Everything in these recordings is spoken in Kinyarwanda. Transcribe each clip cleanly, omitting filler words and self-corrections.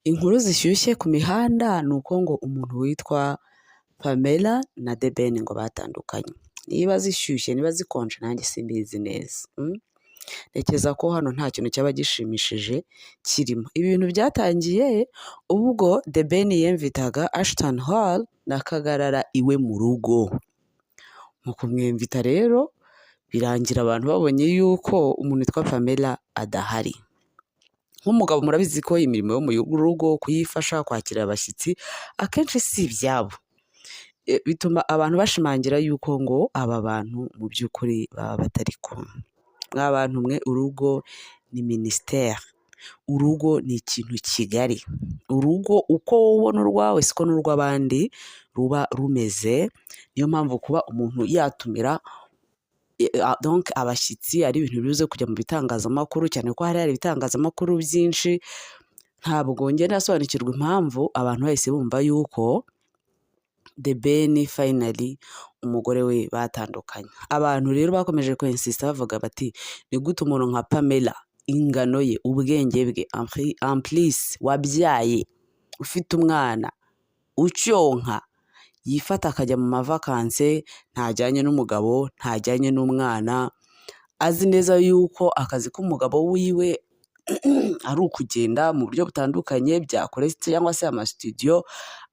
Inkuru zishyushye ku mihanda ni uko ngo umuntu witwa Pamela na The Ben ngo batandukanye. Niba zishyushye, niba zikonje, nanjye simbizi neza. Ntekereza ko hano nta kintu cyaba gishimishije kirimo. Ibi bintu byatangiye ubwo The Ben yemvitaga Ashton Hall na Kagarara iwe mu rugo. Mu kumwemvita rero birangira abantu babonye yuko umuntu witwa Pamela adahari. Nk'umugabo murabizi ko imirimo yo mu rugo, kuyifasha, kwakira abashyitsi, akenshi si ibyabo. Bituma abantu bashimangira yuko ngo aba bantu mu by'ukuri baba batari kumwe. Mwa bantu mwe, urugo ni minisiteri. Urugo ni ikintu kigari. Urugo uko wowe ubona urwawe siko n'urw'abandi ruba rumeze, niyo mpamvu kuba umuntu yatumira donc abashyitsi ari ibintu bibuze kujya mu bitangazamakuru, cyane ko hari ibitangazamakuru byinshi. Ntabwo njye ndasobanukirwa impamvu abantu bahise bumva yuko The Ben finally umugore we batandukanye. Abantu rero bakomeje kwensisita bavuga bati: "Ni gute umuntu nka Pamela, ingano ye, ubwenge bwe, en plus wabyaye, ufite umwana ucyonka, yifata akajya mu mavakanse ntajyanye n'umugabo, ntajyanye n'umwana, azi neza yuko akazi k'umugabo wiwe ari ukugenda mu buryo butandukanye bya kore cyangwa se amasitudiyo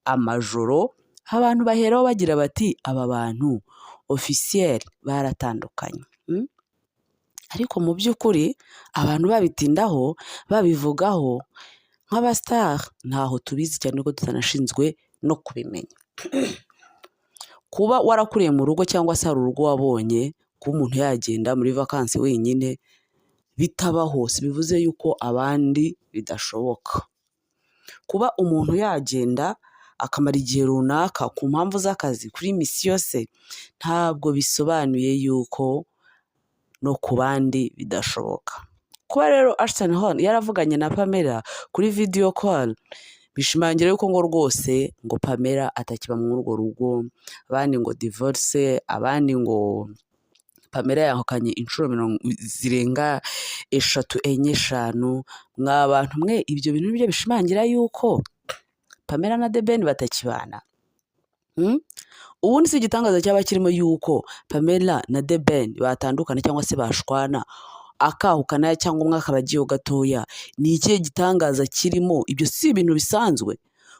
amajoro?" Abantu baheraho bagira bati: "Aba bantu officiel baratandukanye." Ariko mu by'ukuri abantu babitindaho, babivugaho nk'abasitari, ntaho tubizi, cyane ko tutanashinzwe no kubimenya. Kuba warakuriye mu rugo cyangwa se hari urugo wabonye, kuba umuntu yagenda muri vakansi wenyine bitabaho, si bivuze yuko abandi bidashoboka. Kuba umuntu yagenda akamara igihe runaka ku mpamvu z'akazi, kuri mission se, ntabwo bisobanuye yuko no ku bandi bidashoboka. Kuba rero Ashton Hall yaravuganye na Pamela kuri video call bishimangira yuko ngo rwose ngo Pamela atakiba muri urwo rugo, abandi ngo divorce, abandi ngo Pamela yahukanye inshuro zirenga eshatu, enye, eshanu. Mwa bantu mwe, ibyo bintu nibyo bishimangira yuko Pamela na The Ben batakibana? Ubundi si igitangaza cyaba kirimo yuko Pamela na The Ben batandukana cyangwa se bashwana, akahukana, cyangwa umwe akaba agiyeho gatoya? Ni ikihe gitangaza kirimo? Ibyo si ibintu bisanzwe.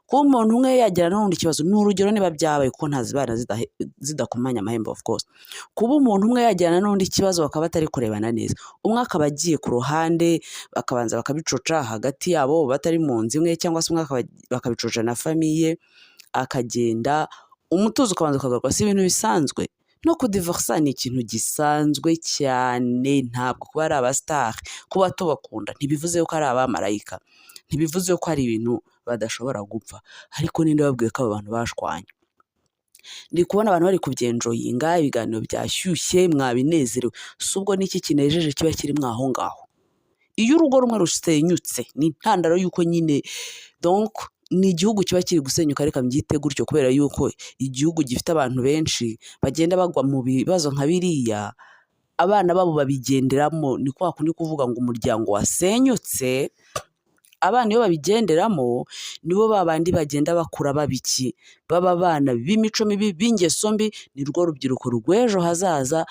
Kuba umuntu umwe yagira n'urundi kibazo, ni urugero, niba byabaye, kuko ntazibana zidakomanya amahembe, of course. Kuba umuntu umwe yagirana n'undi kibazo, bakaba batari kurebana neza, umwe akaba agiye ku ruhande, bakabanza bakabicoca hagati yabo batari mu nzu imwe, cyangwa se umwe bakabicoca na famille, akagenda, umutuzo ukabanza ukagaruka, si ibintu bisanzwe? No kudivorsa ni ikintu gisanzwe cyane. Ntabwo kuba ari abasitari, kuba tubakunda, ntibivuze ko ari abamarayika, ntibivuze ko ari ibintu badashobora gupfa. Ariko ninde wabwiye ko aba bantu bashwanye? Ndi kubona abantu bari kubyenjoyinga, ibiganiro byashyushye, mwabinezerewe. Si ubwo n'iki kinejeje kiba kirimo aho ngaho? Iyo urugo rumwe rusenyutse ni intandaro y'uko nyine, donc ni igihugu kiba kiri gusenyuka, reka mbyite gutyo, kubera yuko igihugu gifite abantu benshi bagenda bagwa mu bibazo nka biriya, abana babo babigenderamo. Ni kwa kundi kuvuga ngo umuryango wasenyutse, abana iyo babigenderamo nibo ba bandi bagenda bakura baba iki? Baba abana b'imico mibi, b'ingeso mbi. Ni rwo rubyiruko rw'ejo hazaza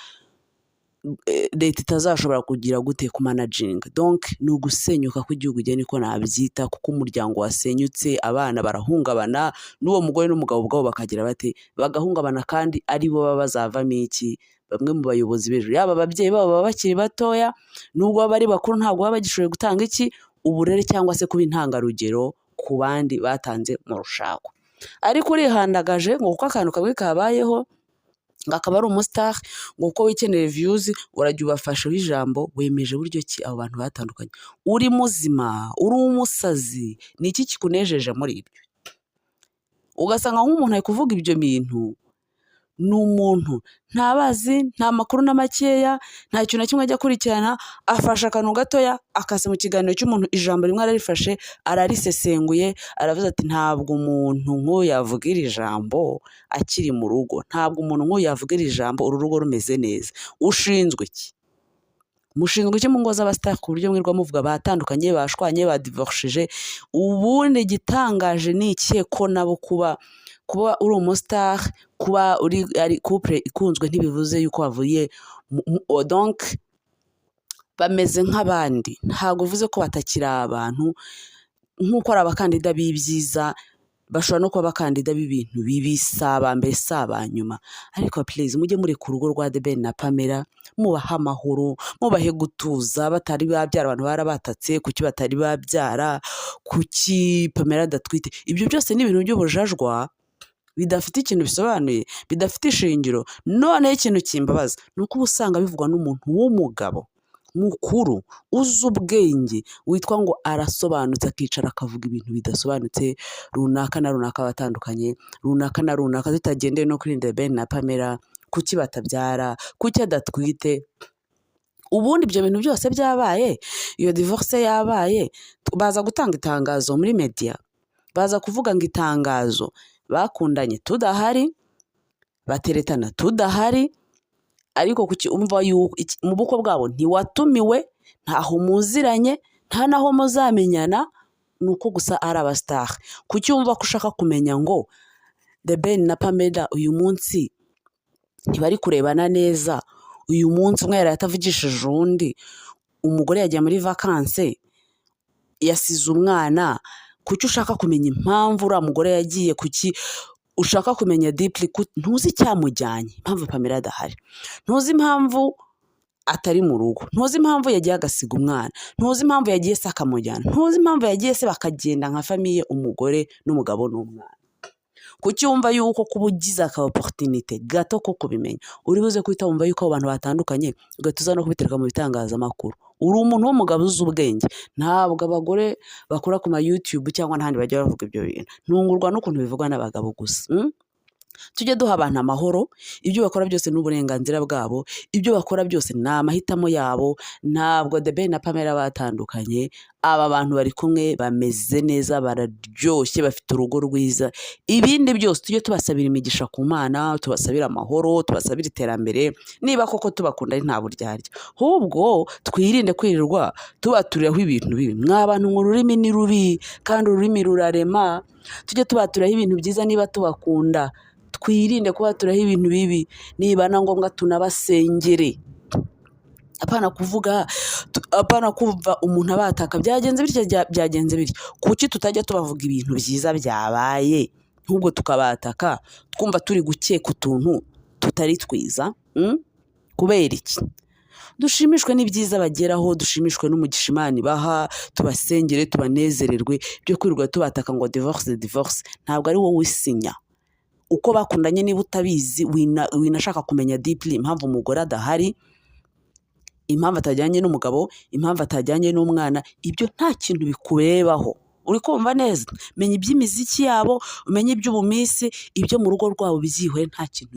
leta itazashobora kugira gute? Kumanaginga. Donc ni ugusenyuka kw'igihugu, njye niko nabyita, kuko umuryango wasenyutse abana barahungabana, n'uwo mugore n'umugabo ubwabo bakagira bate? Bagahungabana. Kandi ari bo baba bazavamo iki? Bamwe mu bayobozi b'ejo. Yaba ababyeyi babo baba bakiri batoya, nubwo baba ari bakuru, ntabwo baba bagishoboye gutanga iki? Uburere, cyangwa se kuba intangarugero ku bandi batanze mu rushako. Ariko urihandagaje ngo kuko akantu kamwe kabayeho, ngo akaba ari umusitari, ngo kuko wikeneye views, urajya ubafasheho ijambo, wemeje buryo ki abo bantu batandukanye. Uri muzima? Uri umusazi? Ni iki kikunejeje muri ibyo? Ugasanga nk'umuntu ari kuvuga ibyo bintu, ni umuntu ntabazi, nta makuru na makeya, nta kintu na kimwe ajya akurikirana. Afashe akantu gatoya, akase mu kiganiro cy'umuntu, ijambo rimwe ararifashe, ararisesenguye, aravuze ati: "Ntabwo umuntu nk'uyu yavuga iri jambo akiri mu rugo, ntabwo umuntu nk'uyu yavuga iri jambo uru rugo rumeze neza." Ushinzwe iki? Mushinzwe iki mu ngo z'abasitari ku buryo mwirwa muvuga batandukanye, bashwanye, badivorishije? Ubundi igitangaje ni ikihe ko nabo kuba uri umusitari, kuba uri ari couple ikunzwe, ntibivuze yuko wavuye donc bameze nk'abandi. Ntabwo bivuze ko batakiri abantu. Nk'uko ari abakandida b'ibyiza, bashobora no kuba abakandida b'ibintu bibi. Si aba mbere, si aba nyuma. Ariko please, mujye mureka urugo rwa The Ben na Pamela, mubahe amahoro, mubahe gutuza. Batari babyara, abantu barabatatse. Kuki batari babyara? Kuki Pamela adatwite? Ibyo byose ni ibintu by'ubujajwa bidafite ikintu bisobanuye, bidafite ishingiro. Noneho ikintu kimbabaza ni uko uba usanga bivugwa n'umuntu w'umugabo mukuru uzi ubwenge, witwa ngo arasobanutse, akicara akavuga ibintu bidasobanutse: runaka na runaka batandukanye, runaka na runaka, tutagendeye no kuri The Ben na Pamela, kuki batabyara, kuki adatwite. Ubundi ibyo bintu byose byabaye, iyo divorce yabaye, baza gutanga itangazo muri media, baza kuvuga ngo itangazo: bakundanye tudahari, bateretana tudahari. Ariko kuki umva yuko mu bukwe bwabo ntiwatumiwe, ntaho muziranye, nta naho muzamenyana, ni uko gusa ari abasitari? Kuki wumva ko ushaka kumenya ngo The Ben na Pamela uyu munsi ntibari kurebana neza, uyu munsi umwe yaraye atavugishije undi, umugore yagiye muri vacances yasize umwana? Kuki ushaka kumenya impamvu uriya mugore yagiye? Kuki ushaka kumenya deeply? Ntuzi icyamujyanye, impamvu Pamela adahari, ntuzi impamvu atari mu rugo, ntuzi impamvu yagiye agasiga umwana, ntuzi impamvu yagiye se akamujyana, ntuzi impamvu yagiye se bakagenda nka famille, umugore n'umugabo n'umwana. Kuki wumva yuko kuba ugize aka opportunité gato ko kubimenya uri buze guhita wumva yuko abo bantu batandukanye, ugahita uza no kubitereka mu bitangazamakuru? Uri umuntu w'umugabo uzi ubwenge. Ntabwo abagore bakora ku ma YouTube cyangwa n'ahandi bajya bavuga ibyo bintu. Ntungurwa n'ukuntu bivugwa n'abagabo gusa. Tujye duha abantu amahoro. Ibyo bakora byose ni uburenganzira bwabo, ibyo bakora byose ni amahitamo yabo. Ntabwo The Ben na Pamela batandukanye. Aba bantu bari kumwe, bameze neza, bararyoshye, bafite urugo rwiza. Ibindi byose tujye tubasabira imigisha ku Mana, tubasabire amahoro, tubasabire iterambere, niba koko tubakunda ari nta buryarya. Ahubwo twirinde kwirirwa tubaturiraho ibintu bibi. Mwa bantu ngo ururimi ni rubi kandi ururimi rurarema. Tujye tubaturaho ibintu byiza niba tubakunda, twirinde kubaturaho ibintu bibi. Niba na ngombwa tunabasengere. Apana kuvuga, apana kumva umuntu abataka: byagenze bitya, byagenze bitya. Kuki tutajya tubavuga ibintu byiza byabaye, ahubwo tukabataka twumva turi gukeka utuntu tutari twiza? Kubera iki? Dushimishwe n'ibyiza bageraho, dushimishwe n'umugisha Imana ibaha, tubasengere, tubanezererwe. Byo kwirirwa tubataka ngo divorce, divorce, ntabwo ari wowe usinya uko bakundanye. Niba utabizi, winashaka kumenya deeply impamvu umugore adahari, impamvu atajyanye n'umugabo, impamvu atajyanye n'umwana, ibyo nta kintu bikurebaho. Uri kumva neza? Menya iby'imiziki yabo, umenye iby'ubumisi, ibyo mu rugo rwabo byihore, nta kintu.